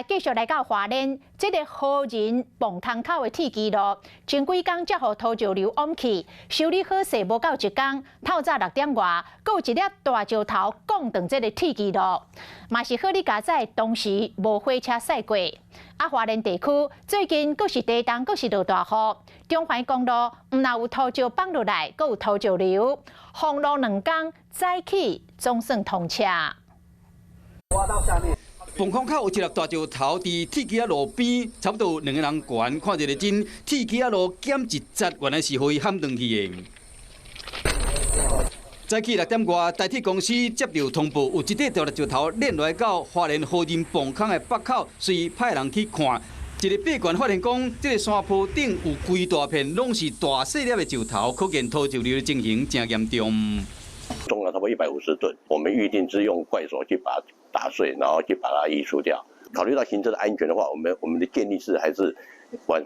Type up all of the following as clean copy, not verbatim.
來繼續來到花蓮，這个好仁磅空口的鐵支路，前幾工才予土石流淹去，修理好勢無夠一工，透早6點外，閣有一粒大石頭摃斷這个鐵支路，嘛是好哩佳哉，當時無火車駛過。啊，花蓮地區最近閣是地動，閣是落大雨，中環公路毋但有土石放落來，閣有土石流，封路2工，早起總算通車。磅空口有一粒大石頭佇鐵枝仔路邊，差不多有兩个人懸，看一个真鐵枝仔路減一節，原來是予伊撼斷去的。早起6點外，台鐵公司接著通報，有一塊大粒石頭輾落來到花蓮好仁磅空的北口，隨派人去看。一个爬懸發現講，這个山坡頂有規大片攏是大細粒的石頭，可見土石流的情形誠嚴重。重量差不多150噸，我們預定是用怪手去把它打碎，然後去把它移除掉。考慮到行車的安全的話，我們的建議是還是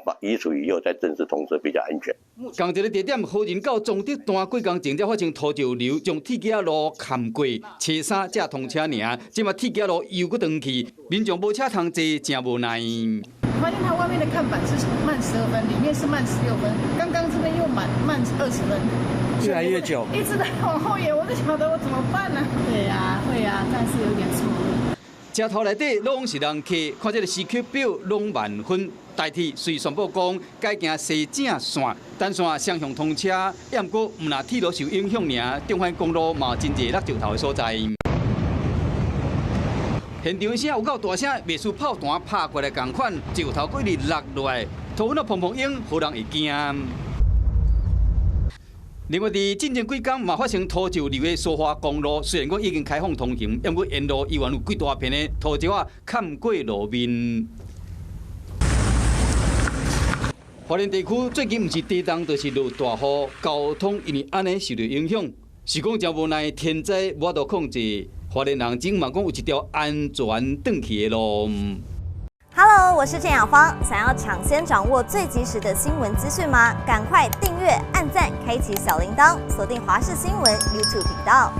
把移除以後再正式通車比較安全。仝一个地點，好仁到彰德段幾工前才發生土石流，將鐵枝仔路崁過，初三才通車爾。這馬鐵枝仔路又閣斷去，民眾無車通坐，誠無奈。發現它外面的看板是慢12分，裡面是慢16分，剛剛這邊又慢20分。越來越久，一直在往後延，我都曉得我怎麼辦呢？對呀，會啊，但是有點錯。車頭內底攏是人客，看這个時刻表攏慢分。台鐵隨宣布講改行西正線，單線雙向通車，毋過毋但鐵路受影響爾，中環公路嘛真濟落石頭的所在。現場聲有夠大聲，袂輸炮彈拍過來仝款，石頭閣一直落落來，土粉仔砰砰湧，予人會驚。另外，佇進前幾工嘛發生土石流的蘇花公路，雖然講已經開放通行，毋過沿路依然有幾大片的土石仔崁過路面。花蓮地區最近毋是地動，就是落大雨，交通因為按呢受著影響，是講誠無奈，天災無法度控制，花蓮人只嘛講有一條安全轉去的路。 Hello，我是鄭雅芳。想要搶先掌握最及時的新聞資訊嗎？趕快訂閱、按讚、開啟小鈴鐺，鎖定華視新聞 YouTube 頻道。